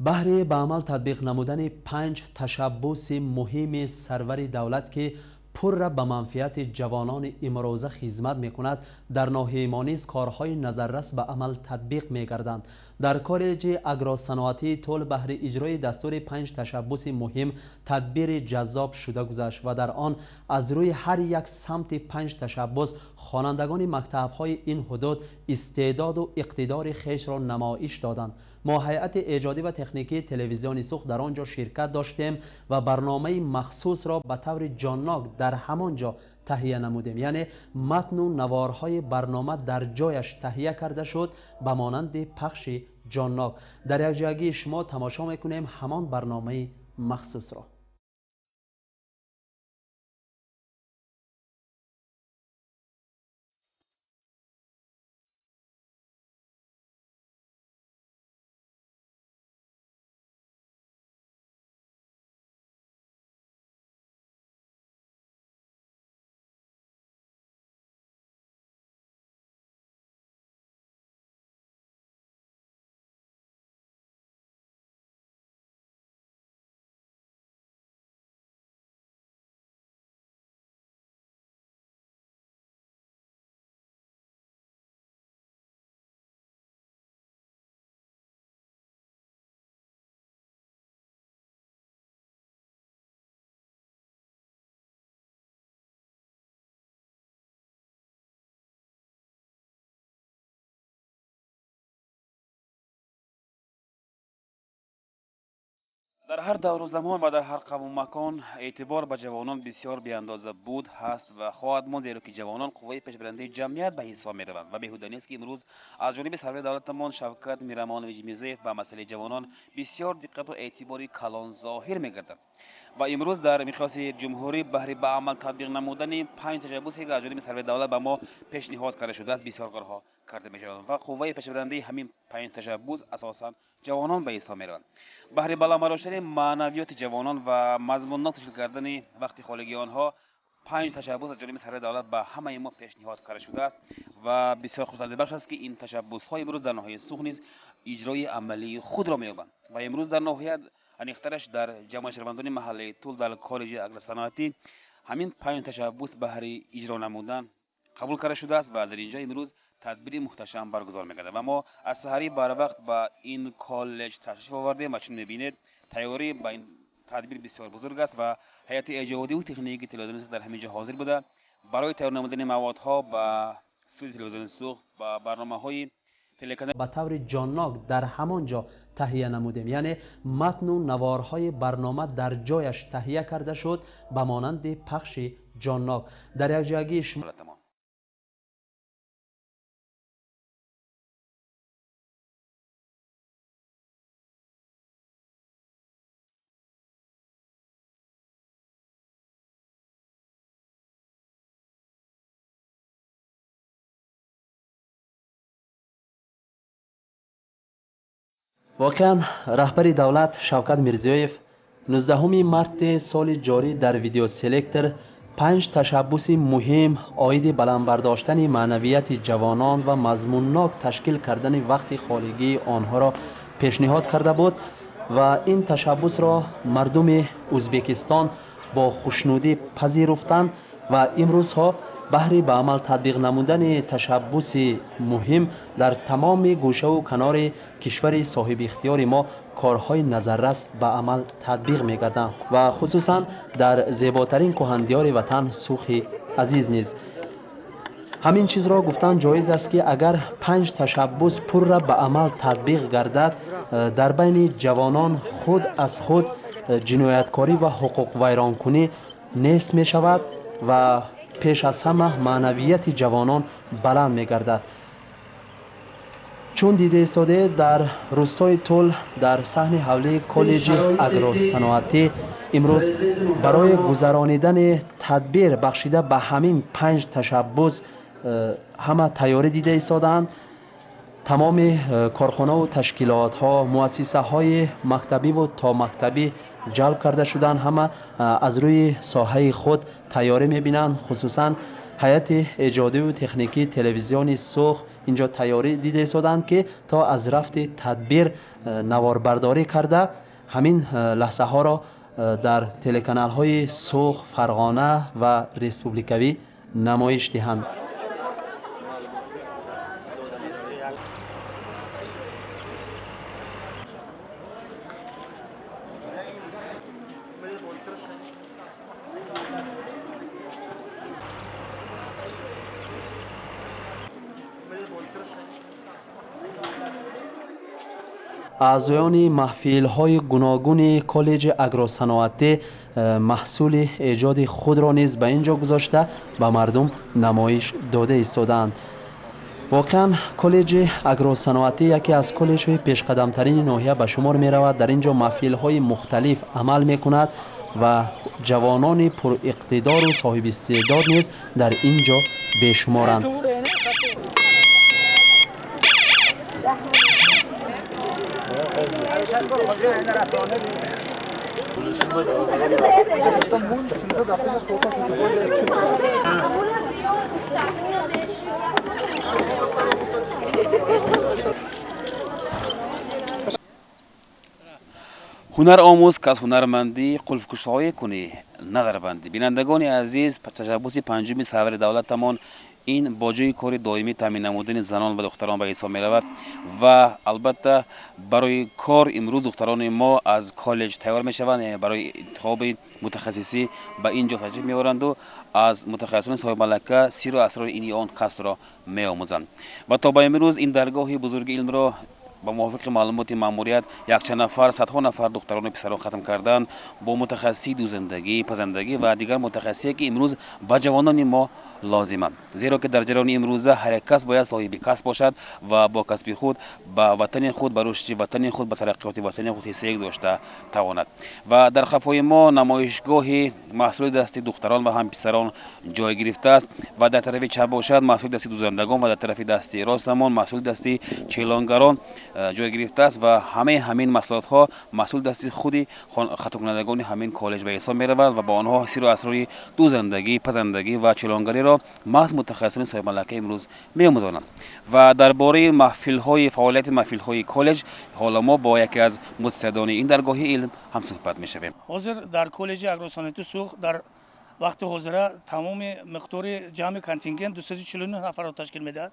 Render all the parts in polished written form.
Баҳри ба амал татбиқ намудани панҷ ташаббуси муҳими сарвари давлат, ки пурра ба манфиати ҷавонони имрӯза хизмат мекунад, дар ноҳияи мо низ корҳои назаррас ба амал татбиқ мегарданд. Дар коллеҷи агросаноатии Тул баҳри иҷрои дастури панҷ ташаббуси муҳим тадбири ҷаззоб шуда гузашт ва дар он аз рӯи ҳар як самти панҷ ташаббус хонандагони мактабҳои ин ҳудуд истеъдоду иқтидори хешро намоиш доданд. Мо ҳайати эҷодӣ ва техникии телевизиони Суғд дар он ҷо ширкат доштем ва барномаи махсусро ба таври ҷоннок дар ҳамон ҷо таҳия намудем. Яъне матну наворҳои барнома дар ҷояш таҳия карда шуд ба монанди пахши ҷоннок. Дар якҷоягии шумо тамошо мекунем ҳамон барномаи махсусро. Дар ҳар давру замон ва дар ҳар қавму макон эътибор ба ҷавонон бисёр беандоза буд, ҳаст ва хоҳад монд, зеро ки ҷавонон қувваи пешбарандаи ҷамъият ба ҳисоб мераванд ва беҳуда нест, ки имрӯз аз ҷониби сарвари давлатамон Шавкат Миромонович Мирзиёев ба масъалаи ҷавонон бисёр диққату эътибори калон зоҳир мегардад. Ва имрӯз дар миқёси ҷумҳурӣ баҳри ба амал татбиқ намудани панҷ ташаббусе, ки аз ҷониби сарвари давлат ба мо пешниҳод карда шудааст, бисёр корҳо карда мешаванд ва қувваи пешбарандаи ҳамин панҷ ташаббус асосан ҷавонон ба ҳисоб мераванд. Баҳри баланд бардоштани маънавиёти ҷавонон ва мазмуннок ташкил кардани вақти холигии онҳо панҷ ташаббус аз ҷониби сарвари давлат ба ҳамаи мо пешниҳод карда шудааст ва бисёр хурсандибахш аст, ки ин ташаббусҳо имрӯз дар ноҳияи Суғд низ иҷрои амалии худро меёбанд ва имрӯз дар ноҳия, аниқтараш дар ҷамъияти шаҳрвандони маҳаллаи Тул дар коллеҷи агросаноатӣ ҳамин панҷ ташаббус баҳри иҷро намудан қабул карда шудааст ва дар инҷо имрӯз тадбири мухташам баргузор мегардад. Ва мо аз саҳарӣ барвақт ба ин коллеҷ ташриф овардем ва чун мебинед, тайёрӣ ба ин тадбир бисёр бузург аст ва ҳайати эҷодиву техникии телевизиони Суғд дар ҳамин ҷо ҳозир буда барои тайёр намудани маводҳо ба студияи телевизиони Суғд, ба барномаҳои телеканал ба таври ҷоннок дар ҳамон ҷо таҳия намудем. Яъне матну наворҳои барнома дар ҷояш таҳия карда шуд ба монанди пахши ҷоннок. Дар якҷоягии шумо воқеан раҳбари давлат Шавкат Мирзиёев 19 марти соли ҷорӣ дар видеоселектор панҷ ташаббуси муҳим оиди баланд бардоштани маънавияти ҷавонон ва мазмуннок ташкил кардани вақти холигии онҳоро пешниҳод карда буд ва ин ташаббусро мардуми Ӯзбекистон бо хушнудӣ пазируфтанд ва имрӯзҳо баҳри ба амал татбиқ намудани ташаббуси муҳим дар тамоми гӯшаву канори кишвари соҳибихтиёри мо корҳои назаррас ба амал татбиқ мегарданд ва хусусан дар зеботарин кӯҳандиёри ватан Суғди азиз низ. Ҳамин чизро гуфтан ҷоиз аст, ки агар панҷ ташаббус пурра ба амал татбиқ гардад, дар байни ҷавонон худ аз худ ҷинояткорӣ ва ҳуқуқвайронкунӣ нест мешавад ва пеш аз ҳама маънавияти ҷавонон баланд мегардад. Чун дида истодаед, дар рӯстои Тул дар саҳни ҳавлии коллеҷи агросаноатӣ имрӯз барои гузаронидани тадбир бахшида ба ҳамин панҷ ташаббус ҳама тайёрӣ дида истодаанд. Тамоми корхонаву ташкилотҳо, муассисаҳои мактабиву томактабӣ ҷалб карда шуданд, ҳама аз рӯи соҳаи худ тайёрӣ мебинанд. Хусусан ҳайати эҷодиву техникии телевизиони Суғд инҷо тайёрӣ дида истодаанд, ки то аз рафти тадбир наворбардорӣ карда ҳамин лаҳзаҳоро дар телеканалҳои Суғд, Фарғона ва республикавӣ намоиш диҳанд. Аъзоёни маҳфилҳои гуногуни коллеҷи агросаноатӣ маҳсули эҷоди худро низ ба ин ҷо гузошта ба мардум намоиш дода истодаанд. Воқеан, коллеҷи агросаноатӣ яке аз коллеҷҳои пешқадамтарини ноҳия ба шумор меравад. Дар ин ҷо маҳфилҳои мухталиф амал мекунад ва ҷавонони пуриқтидору соҳибистеъдод низ дар ин ҷо бешуморанд. Ҳунар омӯз, ки аз ҳунармандӣ қулфкушоӣ кунӣ, на дарбандӣ. Бинандагони азиз, ташаббуси панҷуми сарвари давлатамон ин бо ҷойи кори доимӣ таъмин намудани занон ва духтарон ба ҳисоб меравад ва албатта барои кор имрӯз духтарони мо аз коллеҷ тайёр мешаванд, яъне барои интихоби мутахассисӣ ба ин ҷо ташриф меоранду аз мутахассисони соҳибмалака сирру асрори ин ё он касбро меомӯзанд. Ва то ба имрӯз ин даргоҳи бузурги илмро ба мувофиқи маълумоти маъмурият якчанд нафар, садҳо нафар духтарону писарон хатм карданд бо мутахассисии дӯзандагӣ, пазандагӣ ва дигар мутахассисе, ки имрӯз ба ҷавонони мо лозиманд, зеро ки дар ҷараёни имрӯза ҳар як кас бояд соҳиби касб бошад ва бо касби худ ба ватани худ, ба рушди ватани худ, ба тараққиёти ватани худ ҳиссае гузошта тавонад. Ва дар қафои мо намоишгоҳи маҳсули дасти духтарон ва ҳам писарон ҷой гирифтааст ва дар тарафи чап бошад маҳсули дасти дӯзандагон ва дар тарафи дасти ростамон маҳсули дасти челонгарон ҷой гирифтааст ва ҳамаи ҳамин маҳсулотҳо маҳсули дасти худи хатмкунандагони ҳамин коллеҷ ба ҳисоб меравад ва ба онҳо сирру асрори дӯзандагӣ, пазандагӣ ва челонгариро маҳз мутахассисони соҳибмалака имрӯз меомӯзонанд. Ва дар бораи маҳфилҳои фаъолияти маҳфилҳои коллеҷ ҳоло мо бо яке аз мутасаддиёни ин даргоҳи илм ҳамсӯҳбат мешавем. Ҳозир дар коллеҷи агросаноатии Суғд дар вақти ҳозира тамоми миқдори ҷамъи контингент 249 нафарро ташкил медиҳад.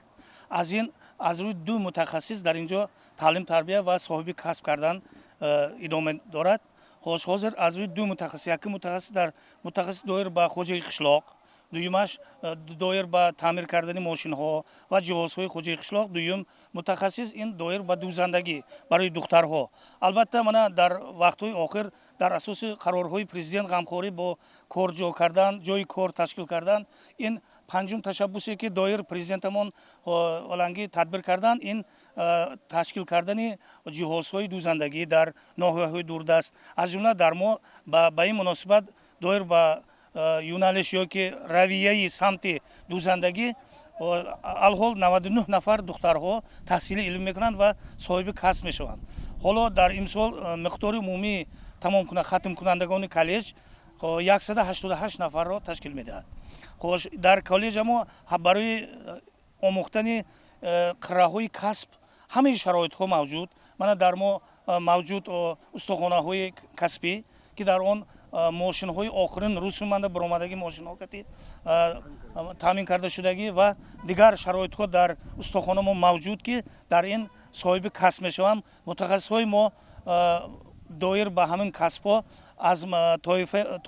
Аз ин аз рӯи ду мутахассис дар ин ҷо таълим, тарбия ва соҳиби касб кардан идома дорад. Хош, ҳозир аз рӯи ду мутахассис, яке мутахассис дар мутахассис доир ба хоҷагии қишлоқ, дуюмаш доир ба таъмир кардани мошинҳо ва ҷиҳозҳои хоҷагии қишлоқ, дуюм мутахассис ин доир ба дӯзандагӣ барои духтарҳо. Албатта, мана дар вақтҳои охир дар асоси қарорҳои президент ғамхорӣ бо кор ҷо кардан, ҷойи кор ташкил кардан, ин панҷум ташаббусе, ки доир президентамон олангӣ тадбир кардан, ин ташкил кардани ҷиҳозҳои дӯзандагӣ дар ноҳияҳои дурдаст, аз ҷумла дар мо ба ин муносибат доир ба юналиш ё ки равияи самти дӯзандагӣ алҳол 99 нафар духтарҳо таҳсили илм мекунанд ва соҳиби касб мешаванд. Ҳоло дар имсол миқдори умумии хатмкунандагони коллеҷ 188 нафарро ташкил медиҳад. Хош, дар коллеҷа мо барои омӯхтани қирраҳои касб ҳамаи шароитҳо мавҷуд. Мана дар мо мавҷуд устохонаҳои касбӣ, ки дар он мошинҳои охирин русуманда баромадагӣ мошинҳо кати таъмин карда шудагӣ ва дигар шароитҳо дар устохона мо мавҷуд, ки дар ин соҳиби касб мешаванд. Мутахассисҳои мо доир ба ҳамин касбҳо аз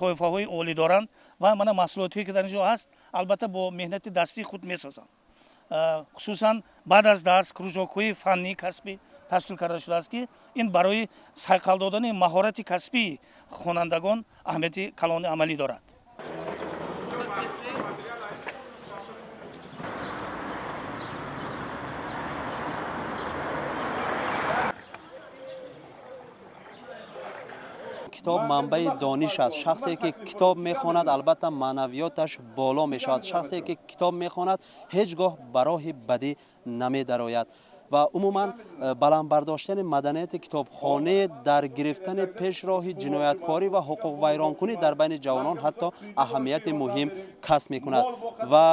тоифаҳои олӣ доранд ва мана маҳсулотҳое, ки дар ин ҷо ҳаст, албатта бо меҳнати дастии худ месозанд. Хусусан баъд аз дарс кружокҳои фаннии касбӣ ташкил карда шудааст, ки ин барои сайқал додани маҳорати касбии хонандагон аҳамияти калони амалӣ дорад. Китоб манбаи дониш аст. Шахсе ки китоб мехонад, албатта маънавиёташ боло мешавад. Шахсе ки китоб мехонад, ҳеҷ гоҳ ба роҳи бадӣ намедарояд. Ва умуман баланд бардоштани маданияти китобхона дар гирифтани пешроҳи ҷинояткорӣ ва ҳуқуқвайронкунӣ дар байни ҷавонон ҳатто аҳамияти муҳим касб мекунад. Ва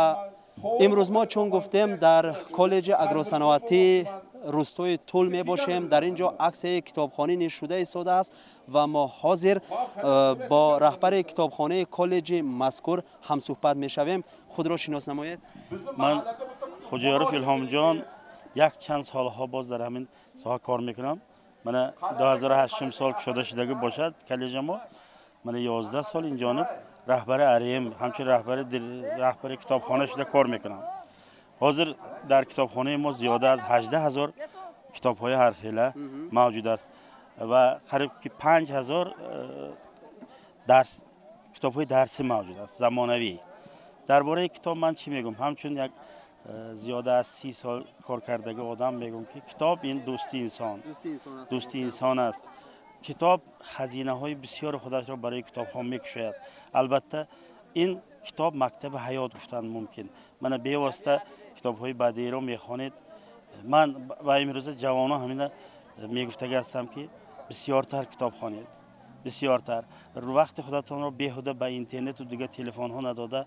Имрӯз мо, чун гуфтем, дар коллеҷи агросаноатии рустои Тул мебошем. Дар ин ҷо аксияи китобхонӣ низ шуда истодааст ва мо ҳозир бо раҳбари китобхонаи коллеҷи мазкур ҳамсӯҳбат мешавем. Худро шинос намоед. Ман Хуҷоёров Илҳомҷон, як чанд солҳо боз дар ҳамин соҳа кор мекунам. Мана 2008 сол кушода шудагӣ бошад коллеҷа мо. Мана 11 сол инҷониб раҳбари АРМ, ҳамчун раҳбари китобхона шуда кор мекунам. Ҳозир дар китобхонаи мо зиёда аз 18 000 китобҳои ҳархела мавҷуд аст ва қариб ки 5000 дарс, китобҳои дарсӣ мавҷуд аст, замонавӣ. Дар бораи китоб ман чӣ мегӯм? Ҳамчун як зиёда аз 30 сол кор кардаги одам мегӯм, ки китоб ин дӯсти инсон, дӯсти инсон аст. Китоб хазинаҳои бисёри худашро барои китобхон мекушояд. Албатта, ин китоб мактаби ҳаёт гуфтан мумкин. Мана, бевосита китобҳои бадеиро мехонед. Ман ба имрӯза ҷавонон ҳамина мегуфтагӣ ҳастам, ки бисёртар китоб хонед, бисёртар вақти худатонро беҳуда ба интернету дигар телефонҳо надода,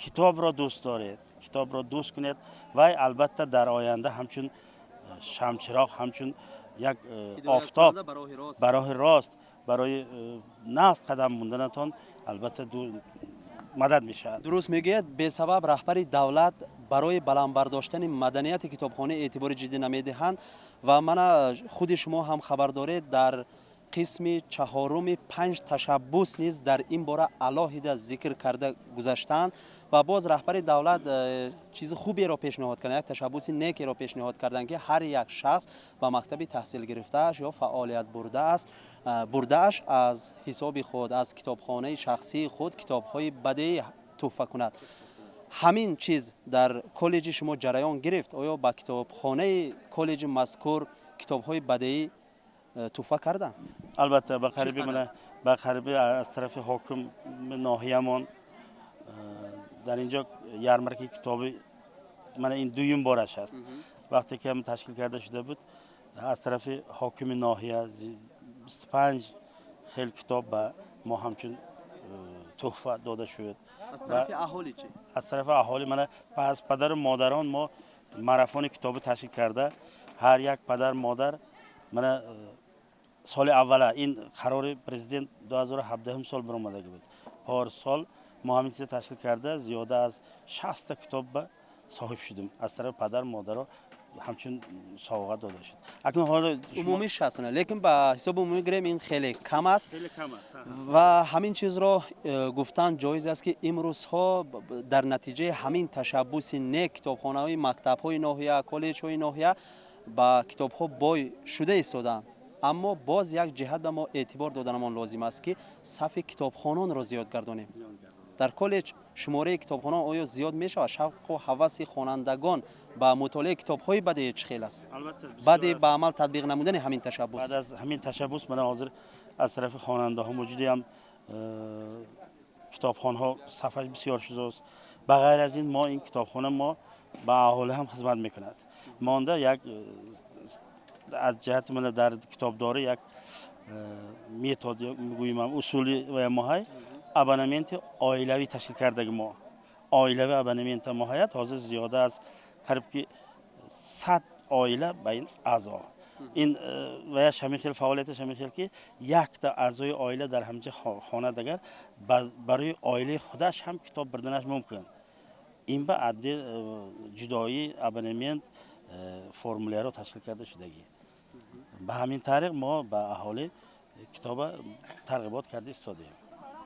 китобро дӯст доред, китобро дӯст кунед. Вай, албатта, дар оянда ҳамчун шамчироғ, ҳамчун як офтоб ба роҳи рост барои нағз қадам монданатон, албатта, мадад мешавад. Дуруст мегӯяд. Бесабаб раҳбари давлат барои баланд бардоштани маданияти китобхона эътибори ҷиддӣ намедиҳанд. Ва мана, худи шумо ҳам хабар доред, дар қисми чаҳоруми панҷ ташаббус низ дар ин бора алоҳида зикр карда гузаштаанд. Ва боз раҳбари давлат чизи хуберо пешниҳод карданд, як ташаббуси некеро пешниҳод карданд, ки ҳар як шахс ба мактаби таҳсил гирифтааш ё фаъолият бурдааст, бурдааш аз ҳисоби худ аз китобхонаи шахсии худ китобҳои бадеӣ туҳфа кунад. Ҳамин чиз дар коллеҷи шумо ҷараён гирифт? Оё ба китобхонаи коллеҷи мазкур китобҳои бадеӣ туҳфа карданд? Албатта, ба қариби, мана, ба қариби аз тарафи ҳоким ноҳиямон дар инҷо ярмаркаи китоби, мана, ин дуюм бораш аст, вақте ки ҳам ташкил карда шуда буд, аз тарафи ҳокими ноҳия 25 хел китоб ба мо ҳамчун туҳфа дода шуд. Аз тарафи аҳолӣ чӣ? Аз тарафи аҳолӣ, мана, аз падару модарон мо марафони китобӣ ташкил карда, ҳар як падар модар, мана, соли аввала ин қарори президент 2017 сол баромадагӣ буд, порсол мо ҳамин чиза ташкил карда, зиёда аз 60-та китоб ба соҳиб шудем, аз тарафи падар модаро ҳамчун совғат дода шуд. Акнун ҳоло умумӣ 60, лекин ба ҳисоби умумӣ гирем, ин хеле кам аст. Ва ҳамин чизро гуфтан ҷоиз аст, ки имрӯзҳо дар натиҷаи ҳамин ташаббуси нек китобхонаҳои мактабҳои ноҳия, коллеҷҳои ноҳия ба китобҳо бой шуда истодаанд. Аммо боз як ҷиҳат ба мо эътибор доданамон лозим аст, ки сафи китобхононро зиёд гардонем. Дар коллеҷ шумораи китобхонон оё зиёд мешавад? Шавқу ҳаваси хонандагон ба мутолиаи китобҳои бадеӣ чӣ хел аст баъди ба амал татбиқ намудани ҳамин ташаббус? Баъд аз ҳамин ташаббус, мана, ҳозир аз тарафи хонандаҳо мавҷудиам китобхонҳо сафаш бисёр шудааст. Ба ғайр аз ин, мо ин китобхона мо ба аҳолӣ ҳам хизмат мекунад. Монда як аз ҷиҳати, мана, дар китобдорӣ як метод мегӯем, усули моҳай абонементи оилавӣ ташкил кардаги. Мо оилавӣ абонемента моҳаят, ҳозир зиёда аз қариб ки 100 оила ба ин аъзо. Ин ваяш ҳамин хел, фаъолияташ ҳамин хел, ки якта аъзои оила дар ҳамҷа хона дагар барои оилаи худаш ҳам китоб бурданаш мумкин. Ин ба отдел ҷудоӣ абонемент формуляро ташкил карда шудагӣ. Ба ҳамин тариқ мо ба аҳолӣ китоба тарғибот карда истодаем.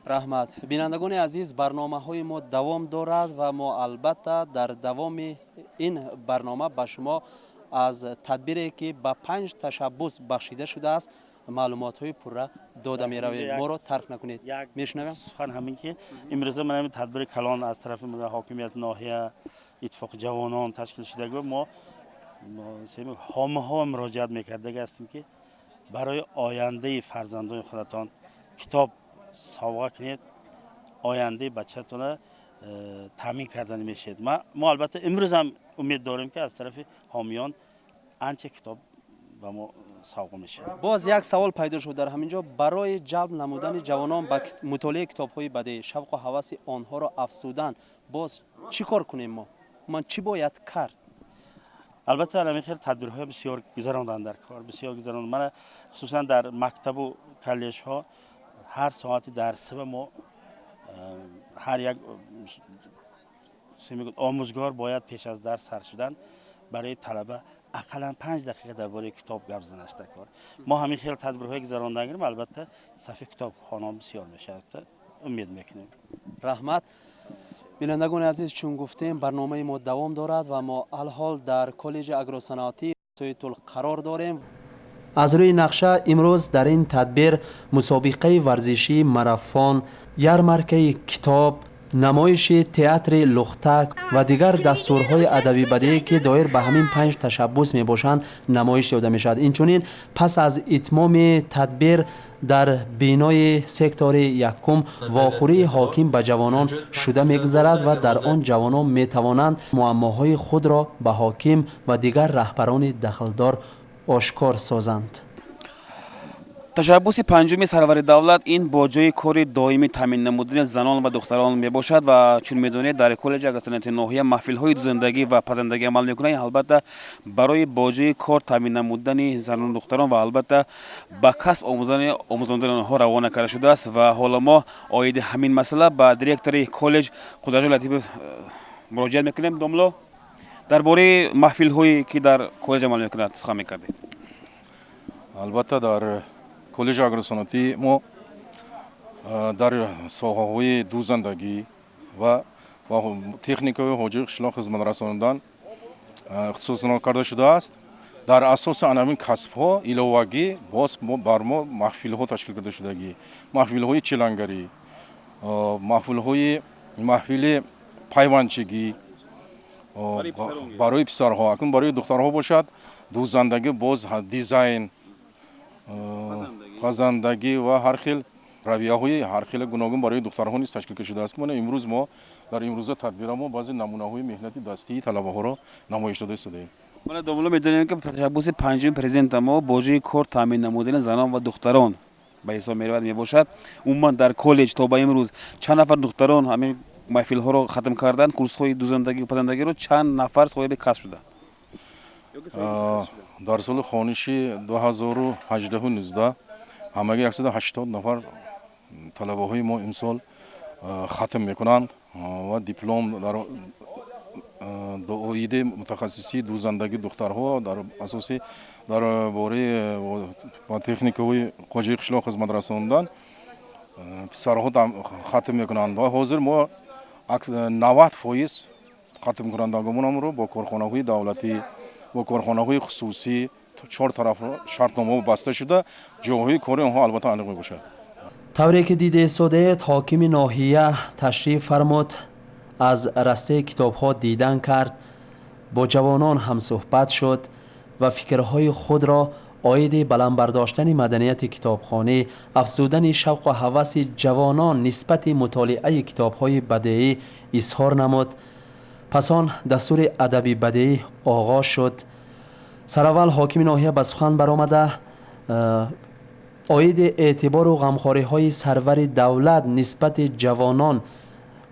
Раҳмат. Бинандагони азиз, барномаҳои мо давом дорад ва мо, албатта, дар давоми ин барнома ба шумо аз тадбире, ки ба панҷ ташаббус бахшида шудааст, маълумотҳои пурра дода меравем. Моро тарк накунед. Мешунавем. Сухан ҳамин ки имрӯза ман ҳамин тадбири калон аз тарафи ҳокимияти ноҳия, иттифоқи ҷавонон ташкил шудагӣ, мо ҳомиҳо муроҷиат мекардаги ҳастем, ки барои ояндаи фарзандони худатон китоб совға кунед, ояндаи бачатона таъмин кардан мешавед. Мо, албатта, имрӯз ҳам умед дорем, ки аз тарафи ҳомиён анча китоб ба мо совға мешавад. Боз як савол пайдо шуд дар ҳамин ҷо: барои ҷалб намудани ҷавонон ба мутолиаи китобҳои бадеӣ, шавқу ҳаваси онҳоро афзудан, боз чӣ кор кунем мо? Ман чӣ бояд кард? Албатта, ҳамин хел тадбирҳои бисёр гузаронданд дар кор, бисёр гузаронданд. Мана, хусусан дар мактабу коллеҷҳо ҳар соати дарси ва мо ҳар як омӯзгор бояд пеш аз дарс сар шудан барои талаба ақаллан 5 дақиқа дар бораи китоб гап занаш дар кор. Мо ҳамин хел тадбирҳое гузарондан гирем, албатта, сафи китобхонон бисёр мешавад, умед мекунем. Раҳмат. Бинандагони азиз, чун гуфтем, барномаи мо давом дорад ва мо алҳол дар коллеҷи агросаноатӣ Тул қарор дорем. Аз рӯи нақша имрӯз дар ин тадбир мусобиқаи варзишии марафон, ярмаркаи китоб, намоиши театри лухтак ва дигар дастурҳои адабӣ бадиӣ, ки доир ба ҳамин панҷ ташаббус мебошанд, намоиш дода мешавад. Инчунин, пас аз итмоми тадбир дар бинои сектори якум вохӯрии ҳоким ба ҷавонон шуда мегузарад ва дар он ҷавонон метавонанд муаммоҳои худро ба ҳоким ва дигар раҳбарони дахлдор ошкор созанд. Ташаббуси панҷуми сарвари давлат ин бо ҷойи кори доимӣ таъмин намудани занон ва духтарон мебошад. Ва чун медонед, дар коллеҷи агросаноати ноҳия маҳфилҳои дузандагӣ ва пазандагӣ амал мекунанд. Албатта, барои бо ҷойи кор таъмин намудани занону духтарон ва, албатта, ба касб омӯзондани онҳо равона карда шудааст. Ва ҳоло мо оиди ҳамин масъала ба директори коллеҷ Қудратҷон Латипов муроҷиат мекунем. Домло, дар бораи маҳфилҳое, ки дар коллеҷ амал мекунад, сухан мекардед. Албатта, дар коллеҷи агросаноатӣ мо дар соҳаҳои дӯзандагӣ ва техникаи хоҷагии қишлоқ хизмат расонидан ихтисоснок карда шудааст. Дар асоси ана ҳамин касбҳо иловагӣ боз бар мо маҳфилҳо ташкил карда шудагӣ: маҳфилҳои чилангарӣ, маҳфилҳои маҳфили пайвандчигӣ барои писарҳо. Акнун барои духтарҳо бошад, дӯзандагӣ, боз дизайн, пазандагӣ ва ҳар хел равияҳои ҳархела гуногун барои духтарҳо низ ташкил шудааст, ки мана имрӯз мо дар имрӯза тадбира мо баъзе намунаҳои меҳнати дастии талабаҳоро намоиш дода истодаем. Мана, домло, медонем, ки ташаббуси панҷуми президента мо бо ҷойи кор таъмин намудани занон ва духтарон ба ҳисоб меравад, мебошад. Умуман, дар коллеҷ то ба имрӯз чанд нафар духтарон ҳамин маҳфилҳоро хатм карданд, курсҳои дузандагӣ, пазандагиро, чанд нафар соҳиби касб шуданд? Дар соли хониши 2018-19 ҳамагӣ 180 нафар талабаҳои мо имсол хатм мекунанд ва диплом дар оиди мутахассисии дӯзандагии духтарҳо дар асоси дар бораи ба техникаҳои хоҷагии қишлоқ хизмат расондан писарҳо хатм мекунанд. Ва ҳозир мо 90% хатмкунандагонамонро бо корхонаҳои давлатӣ, бо корхонаҳои хусусӣ чор тараф шартномаҳо баста шуда, ҷойҳои кори онҳо албатта аниқ мебошад. Тавре ки дида истодаед, ҳокими ноҳия ташриф фармуд, аз растаи китобҳо дидан кард, бо ҷавонон ҳамсӯҳбат шуд ва фикрҳои худро оиди баланд бардоштани маданияти китобхонӣ, афзудани шавқу ҳаваси ҷавонон нисбати мутолиаи китобҳои бадеӣ изҳор намуд. Пас он дастури адаби бадеӣ оғоз шуд. Сараввал ҳокими ноҳия ба сухан баромада, оиди эътибору ғамхориҳои сарвари давлат нисбати ҷавонон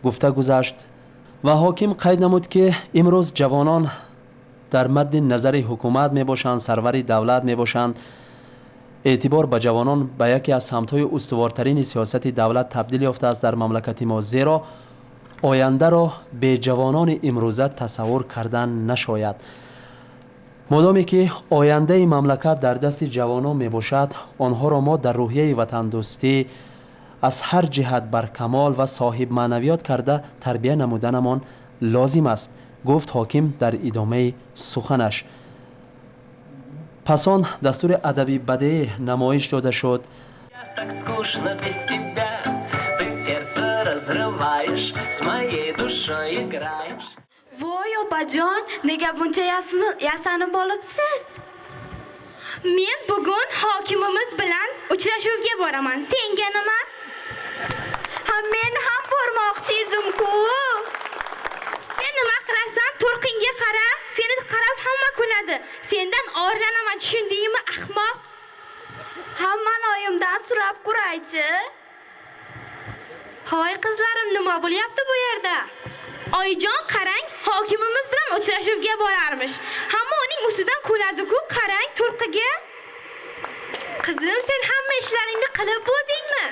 гуфта гузашт ва ҳоким қайд намуд, ки имрӯз ҷавонон дар мадди назари ҳукумат мебошанд, сарвари давлат мебошанд. Эътибор ба ҷавонон ба яке аз самтҳои устувортарини сиёсати давлат табдил ёфтааст дар мамлакати мо, зеро ояндаро беҷавонони имрӯза тасаввур кардан нашояд. Модоме ки ояндаи мамлакат дар дасти ҷавонон мебошад, онҳоро мо дар рӯҳияи ватандӯстӣ аз ҳар ҷиҳат баркамол ва соҳибмаънавиёт карда тарбия намуданамон лозим аст, гуфт ҳоким дар идомаи суханаш. Пас он дастури адаби бадеӣ намоиш дода шуд. Так скучно без тебя. Ты сердце разрываешь, с моей душой играешь. Voy, opajon, nega buncha yasanib olibsiz? Men bugun hokimimiz bilan uchrashuvga boraman. Senga nima? Ha, men ham bormoqchi edim-ku. Sen nima qilasan? Turqingga qara. Seni qarab hamma kuladi. Sendan orlanaman, tushundingmi, ahmoq? Hammani oyimdan so'rab ko'raychi. Hoy, qizlarim, nima bo'lyapti bu yerda? Oyijon, qarang, hokimimiz bilan uchrashuvga borarmish. Hamma uning ustidan kuladi-ku, qarang turqiga. Qizim, sen hamma ishlaringni qilib bo'ldingmi?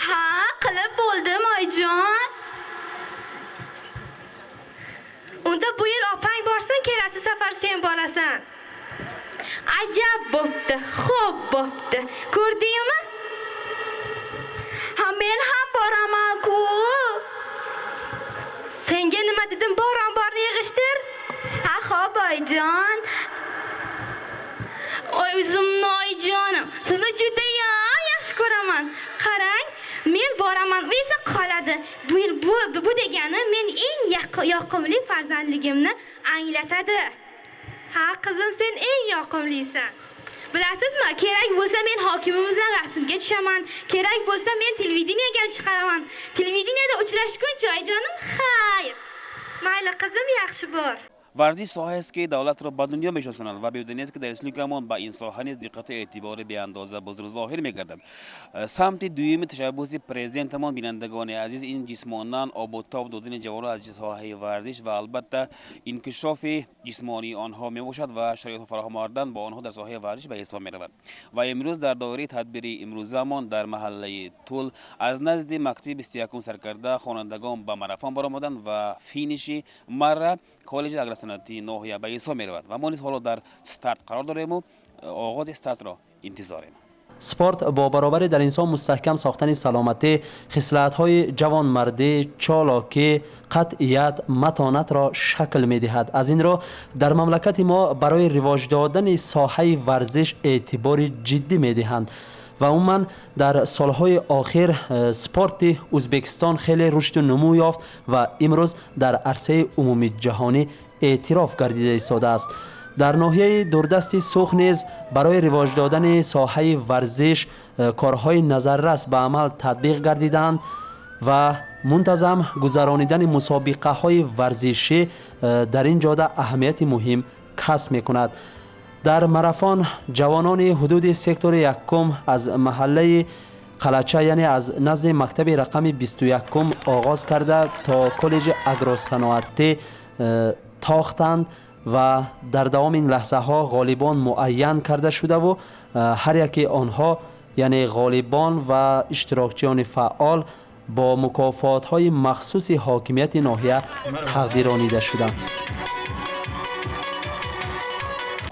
Ha, qilib bo'ldim, oyijon. Unda bu yil opang borsin, kelasi safar sen borasan. Ajab bo'pti, xo'p bo'pti. Ko'rdingmi? Ha, men ham boraman-ku. Senga nima dedim? Bor, omborni yig'ishtir. Ha, xo'p, oyijon. Oy, o'zimni oyijonim, sizni judayam yaxshi ko'raman. Qarang, men boraman, u esa qoladi. Bu yil bu degani men eng yoqimli farzandligimni anglatadi. Ha, qizim, sen eng yoqimlisan. Bilasizmi, kerak bo'lsa men hokimimiz bilan rasmga tushaman, kerak bo'lsa men televideniyaga ham chiqaraman. Televideniyada uchrashguncha, oyijonim, xayr. Mayli, qizim, yaxshi bor. Варзиш соҳаест, ки давлатро ба дунё мешиносонад ва беҳуда нест, ки дар республикамон ба ин соҳа низ диqqату эътибори беандоза бузург зоҳир мегардад. Самти дуюми ташаббуси президентамон, бинандагони азиз, ин ҷисмонан обутоб додани ҷавонон аз соҳаи варзиш ва албатта инкишофи ҷисмонии онҳо мебошад ва шароитҳо фароҳам овардан бо онҳо дар соҳаи варзиш ба ҳисоб меравад. Ва имрӯз дар доираи тадбири имрӯзамон дар маҳаллаи Тул аз назди мактаби 21 саркарда хонандагон ба марафон баромаданд ва финиши марра коллеҷи агросаноатии ноҳия ба ҳисоб меравад ва мо низ ҳоло дар старт қарор дорему оғози стартро интизорем. Спорт бо баробари дар инсон мустаҳкам сохтани саломатӣ, хислатҳои ҷавонмардӣ, чолокӣ, қатъият, матонатро шакл медиҳад. Аз ин рӯ дар мамлакати мо барои ривоҷ додани соҳаи варзиш эътибори ҷиддӣ медиҳанд. Ва умуман дар солҳои охир спорти Ӯзбекистон хеле рушду нумӯ ёфт ва имрӯз дар арсаи умумиҷаҳонӣ эътироф гардида истодааст. Дар ноҳияи дурдасти Суғд низ барои ривоҷ додани соҳаи варзиш корҳои назаррас ба амал татбиқ гардиданд ва мунтазам гузаронидани мусобиқаҳои варзишӣ дар ин ҷода аҳамияти муҳим касб мекунад. Дар марафон ҷавонони ҳудуди сектори якум аз маҳаллаи Қалача, яъне аз назди мактаби рақами 21 оғоз карда то коллеҷи агросаноатӣ тохтанд ва дар давоми ин лаҳзаҳо ғолибон муайян карда шудаву ҳар яке онҳо, яъне ғолибон ва иштирокчиёни фаъол, бо мукофотҳои махсуси ҳокимияти ноҳия тақдиронида шуданд.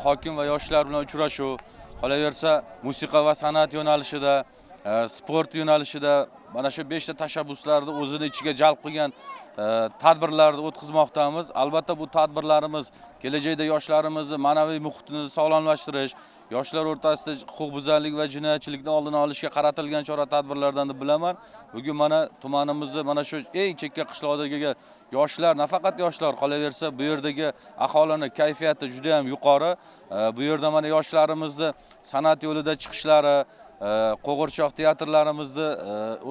Hokim va yoshlar bilan uchrashuv, qolaversa musiqa va san'at yo'nalishida, sport yo'nalishida mana shu 5 ta tashabbuslarni o'zini ichiga jalb qilgan tadbirlarni o'tkazmoqdamiz. Albatta bu tadbirlarimiz kelajakda yoshlarimizni ma'naviy muhitini sog'lomlashtirish, yoshlar o'rtasida huquqbuzarlik va jinoyatchilikni oldini olishga qaratilgan chora tadbirlardan deb bilaman. Bugun mana tumanimizni mana shu eng chekka qishloqdagi yoshlar, nafaqat yoshlar, qolaversa bu yerdagi aholining kayfiyati juda ham yuqori. Bu yerda mana yoshlarimizni san'at yo'lida chiqishlari, qo'g'irchoq teatrlarimizni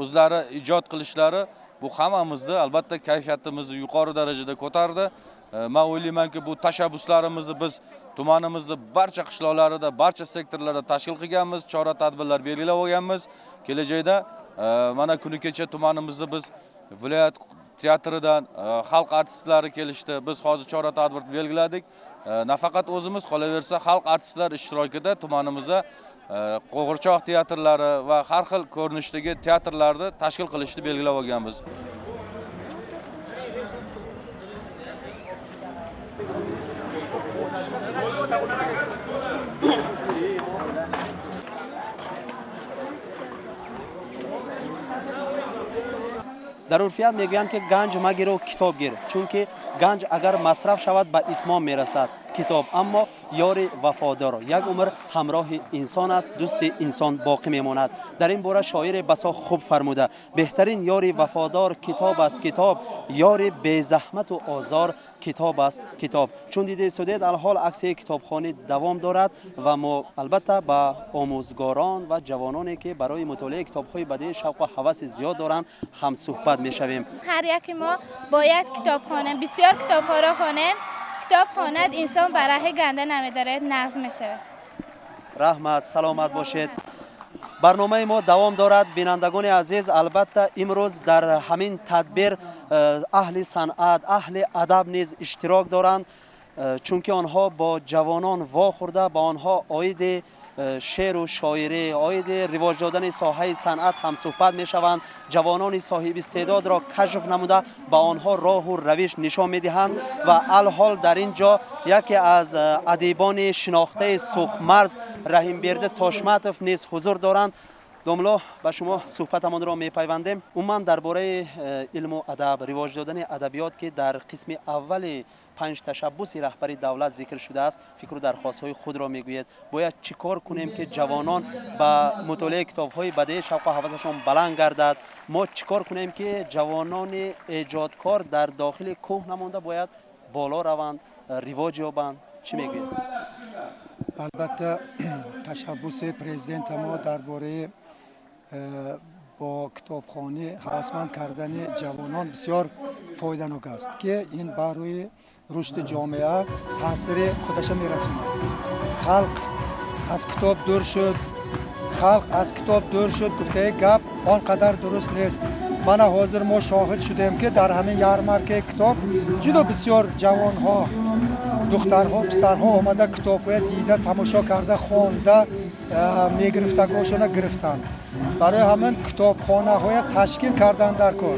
o'zlari ijod qilishlari bu hammamizni albatta kayfiyatimizni yuqori darajada ko'tardi. Men o'ylaymanki, bu tashabbuslarimizni biz tumanimizni barcha qishloqlarida, barcha sektorlarda tashkil qilganmiz, chora tadbirlar belgilab olganmiz. Kelajakda mana kuni kecha tumanimizni biz viloyat teatridan xalq artistlari kelishdi. Biz hozir chora tadbir belgiladik. Nafaqat o'zimiz, qolaversa xalq artistlari ishtirokida tumanimizda qo'g'irchoq teatrlari va har xil ko'rinishdagi teatrlarni tashkil qilishni belgilab olganmiz. Дар урфият мегӯянд, ки ганҷ магиру китоб гир, чунки ганҷ агар масраф шавад ба итмом мерасад. Китоб аммо ёри вафодор, як умр ҳамроҳи инсон аст, дӯсти инсон боқӣ мемонад. Дар ин бора шоире басо хуб фармуда: беҳтарин ёри вафодор китоб аст, китоб ёри безаҳмату озор китоб аст, китоб. Чун дида истодед, алҳол аксияи китобхонӣ давом дорад ва мо албатта ба омӯзгорон ва ҷавононе, ки барои мутолиаи китобҳои бадеӣ шавқу ҳаваси зиёд доранд, ҳамсуҳбат мешавем. Ҳар яке мо бояд китоб хонем, бисёр китобҳоро хонем. Китоб хонад инсон ба раҳи ганда намедарад, нағз мешавад. Раҳмат, саломат бошед. Барномаи мо давом дорад. Бинандагони азиз, албатта имрӯз дар ҳамин тадбир аҳли санъат, аҳли адаб низ иштирок доранд, чунки онҳо бо ҷавонон вохӯрда, ба онҳо оиди шеъру шоирӣ, оиди ривоҷ додани соҳаи санъат ҳамсӯҳбат мешаванд. Ҷавонони соҳибистеъдодро кашф намуда, ба онҳо роҳу равиш нишон медиҳанд. Ва алҳол дар ин ҷо яке аз адибони шинохтаи Сухмарз Раҳимберди Тошматов низ ҳузур доранд. Домло, ба шумо суҳбатамонро мепайвандем. Умуман дар бораи илму адаб, ривоҷ додани адабиёт, ки дар қисми аввали панҷ ташаббуси раҳбари давлат зикр шудааст, фикру дархостҳои худро мегӯед. Бояд чӣ кор кунем, ки ҷавонон ба мутолиаи китобҳои бадеӣ шавқу ҳавасашон баланд гардад? Мо чӣ кор кунем, ки ҷавонони эҷодкор дар дохили кӯҳ намонда, бояд боло раванд, ривоҷ ёбанд? Чӣ мегӯед? Албатта, ташаббуси президента мо дар бораи бо китобхонӣ ҳавасманд кардани ҷавонон бисёр фоиданок аст, ки ин барои рушди ҷомеа таъсири худаша мерасонад. Халқ аз китоб дур шуд, халқ аз китоб дур шуд гуфтаи гап он қадар дуруст нест. Мана ҳозир мо шоҳид шудем, ки дар ҳамин ярмаркаи китоб ҷудо бисёр ҷавонҳо, духтарҳо, писарҳо омада, китобҳоя дида, тамошо карда, хонда, мегирифтагошона гирифтанд. Барои ҳамин китобхонаҳоя ташкил кардан дар кор.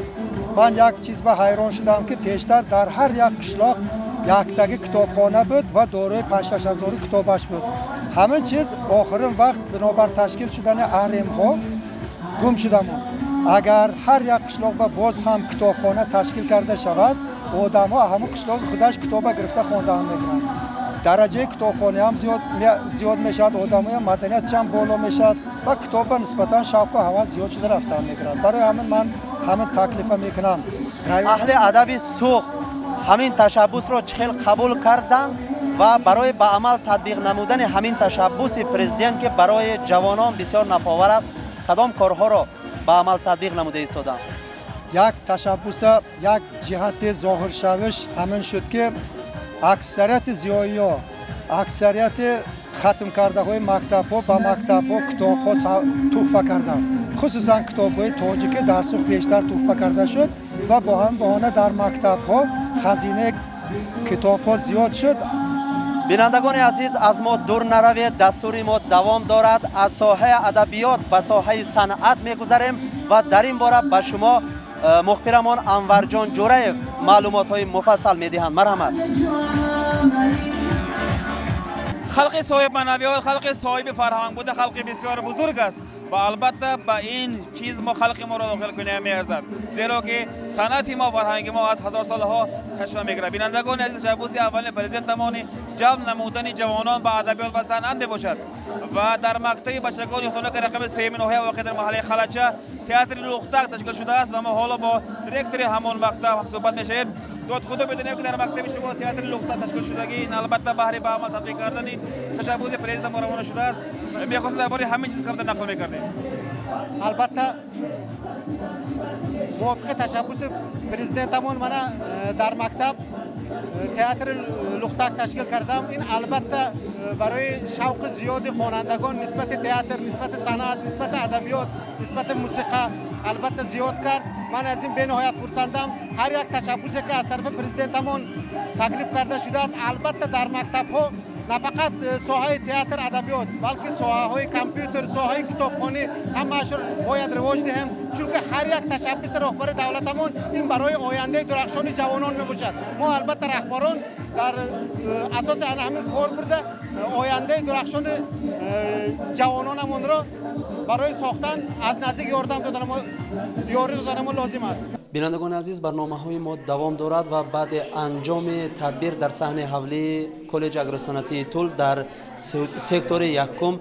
Ман як чиз ба ҳайрон шудам, ки пештар дар ҳар як қишлоқ яктаги китобхона буд ва дорои 5-6 ҳазори китобаш буд. Ҳамин чиз охирин вақт бинобар ташкил шудани аҳремҳо гум шуда монд. Агар ҳар як қишлоқ ба боз ҳам китобхона ташкил карда шавад, одамҳо ҳамон қишлоқи худаш китоба гирифта хондаам мегиранд. Дараҷаи китобхонаам зиёд мешавад, одамоям маданиятшам боло мешавад ва китоб ба нисбатан шавқу ҳавас зиёд шуда рафтан мегирад. Барои ҳамин ман ҳамин таклифа мекунам. Аҳли адаби Суғд ҳамин ташаббусро чӣ хел қабул карданд ва барои ба амал татбиқ намудани ҳамин ташаббуси президент, ки барои ҷавонон бисёр нафъовар аст, кадом корҳоро ба амал татбиқ намуда истоданд? Як ташаббуса як ҷиҳати зоҳиршавиш ҳамин шуд, ки аксарияти зиёиҳо, аксарияти хатмкардаҳои мактабҳо ба мактабҳо китобҳо туҳфа карданд. Хусусан китобҳои тоҷикӣ дар Суғд бештар туҳфа карда шуд ва бо ҳамин баҳона дар мактабҳо хазинаи китобҳо зиёд шуд. Бинандагони азиз, аз мо дур наравед, дастури мо давом дорад. Аз соҳаи адабиёт ба соҳаи санъат мегузарем ва дар ин бора ба шумо мухбирамон Анварҷон Ҷураев маълумотҳои муфассал медиҳанд. Марҳамат. Халқи соҳиби маънавиёт, халқи соҳиби фарҳанг буда, халқи бисёр бузург аст ва албатта ба ин чиз мо халқи моро дохил кунем меарзад, зеро ки санъати мо, фарҳанги мо аз ҳазорсолаҳо чашма мегирад. Бинандагони азиз, ташаббуси аввалини президентамони ҷалб намудани ҷавонон ба адабиёт ва санъат мебошад ва дар мактаби бачагони ёхтонаки рақами сеюми ноҳия воқеъ дар маҳаллаи Халача театри Лухтак ташкил шудааст ва мо ҳоло бо директори ҳамон мактаб ҳамсӯҳбат мешавем. Дод худо бидонем, ки дар мактаби шумо театри Лухтак ташкил шудагӣ ин албатта баҳри ба амал татбиқ кардани ташаббуси президент мо равона шудааст. Мехостем дар бораи ҳамин чиз камтар нақл мекардем. Албатта, мувофиқи ташаббуси президентамон мана дар мактаб театри Лухтак ташкил кардам. Ин албатта барои шавқи зиёди хонандагон нисбати театр, нисбати санъат, нисбати адабиёт, нисбати мусиқа албатта зиёд кард. Ман аз ин бениҳоят хурсандам. Ҳар як ташаббусе, ки аз тарафи президентамон таклиф карда шудааст, албатта дар мактабҳо на фақат соҳаи театр, адабиёт, балки соҳаҳои компютер, соҳаи китобхонӣ, ҳамаашро бояд ривоҷ диҳем, чунки ҳар як ташаббуси роҳбари давлатамон ин барои ояндаи дурахшони ҷавонон мебошад. Мо албатта раҳбарон дар асоси ана ҳамин кор бурда, ояндаи дурахшони ҷавононамонро барои сохтан аз наздик ёрдам ёрӣ доданамо лозим аст. Бинандагони азиз, барномаҳои мо давом дорад ва баъди анҷоми тадбир дар саҳни ҳавлии коллеҷи агросанъатии Тул дар сектори якум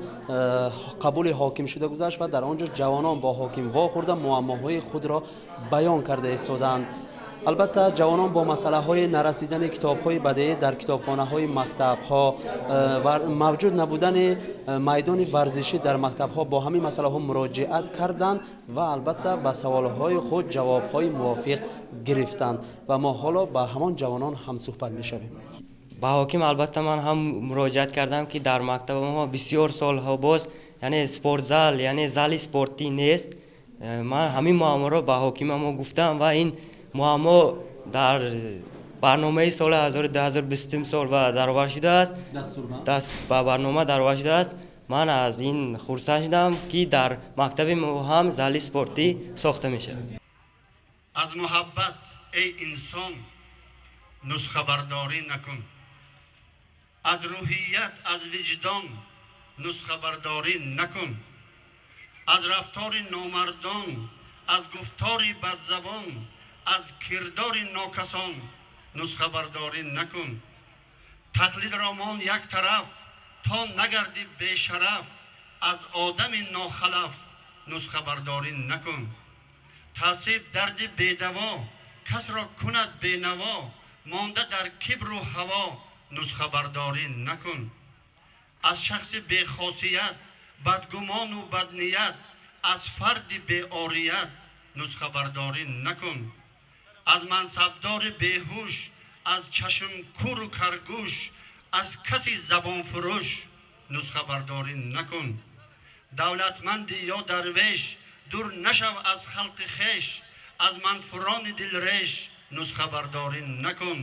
қабули ҳоким шуда гузашт ва дар он ҷо ҷавонон бо ҳоким вохӯрда, муаммоҳои худро баён карда истоданд. Албатта, ҷавонон бо масъалаҳои нарасидани китобҳои бадеӣ дар китобхонаҳои мактабҳо ва мавҷуд набудани майдони варзишӣ дар мактабҳо бо ҳамин масъалаҳо муроҷиат карданд ва албатта ба саволҳои худ ҷавобҳои мувофиқ гирифтанд ва мо ҳоло ба ҳамон ҷавонон ҳамсӯҳбат мешавем. Ба ҳоким албатта ман ҳам муроҷиат кардам, ки дар мактаби мо бисёр солҳо боз Яъне спортзал, яъне зали спортӣ нест. Ман ҳамин муамморо ба ҳокима мо гуфтам ва ин муаммо дар барномаи соли 2020 сол ба даровар шудааст, ба барнома даровар шудааст. Ман аз ин хурсанд шудам, ки дар мактаби мо ҳам зали спортӣ сохта мешавад. Аз муҳаббат, эй инсон, нусхабардорӣ накун, аз рӯҳият, аз виҷдон нусхабардорӣ накун, аз рафтори номардон, аз гуфтори бадзабон, аз кирдори нокасон нусхабардорӣ накун. Тақлидро мон як тараф, то нагардӣ бешараф, аз одами нохалаф нусхабардорӣ накун. Таъсиб дарди бедаво касро кунад бенаво, монда дар кибру ҳаво нусхабардорӣ накун. Аз шахси бехосият, бадгумону бадният, аз фарди беорият нусхабардорӣ накун. Аз мансабдори беҳуш, аз чашмкуру каргӯш, аз каси забонфурӯш нусхабардорӣ накун. Давлатманди ё дарвеш, дур нашав аз халқи хеш, аз манфурони дилреш нусхабардорӣ накун.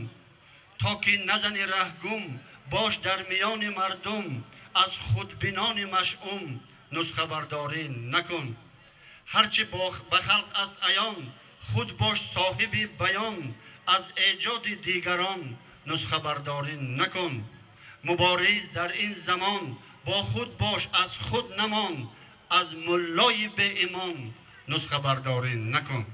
То ки назани раҳгум, бош дар миёни мардум, аз худбинони машъум нусхабардорӣ накун. Ҳарчи ба халқ аст аён, худ бош соҳиби баён, аз эҷоди дигарон нусхабардорӣ накун. Мубориз, дар ин замон бо худ бош, аз худ намон, аз муллои беимон нусхабардорӣ накун.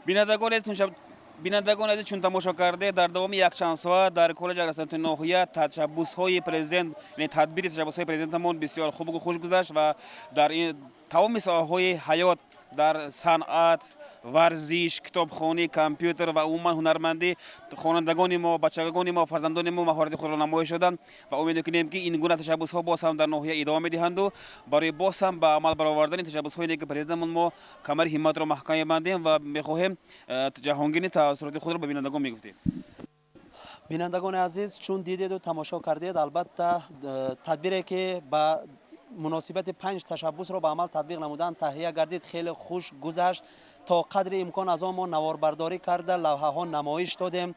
Бинандагони азиз, чун тамошо кардед, дар давоми якчанд соат дар коллеҷи агросаноати ноҳия ташаббусҳои президент, яъне тадбири ташаббусҳои президентамон бисёр хубу хуш гузашт ва дар тамоми соҳаҳои ҳаёт, дар санъат, варзиш, китобхонӣ, компютер ва умуман ҳунармандӣ хонандагони мо, бачагони мо, фарзандони мо маҳорати худро намоиш доданд ва умед мекунем, ки ин гуна ташаббусҳо боз ҳам дар ноҳия идома медиҳанду барои боз ҳам ба амал баровардани ташаббусҳое ки президентамон мо камари ҳимматро маҳкам мебандем ва мехоҳем Ҷаҳонгирни таассуроти худро ба бинандагон мегуфтем. Бинандагони азиз, чун дидеду тамошо кардед, албатта тадбире ки ба муносибати панҷ ташаббусро ба амал татбиқ намудан таҳия гардид, хеле хуш гузашт. То қадри имкон аз он мо наворбардорӣ карда, лавҳаҳо намоиш додем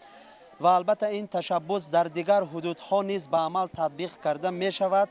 ва албатта ин ташаббус дар дигар ҳудудҳо низ ба амал татбиқ карда мешавад.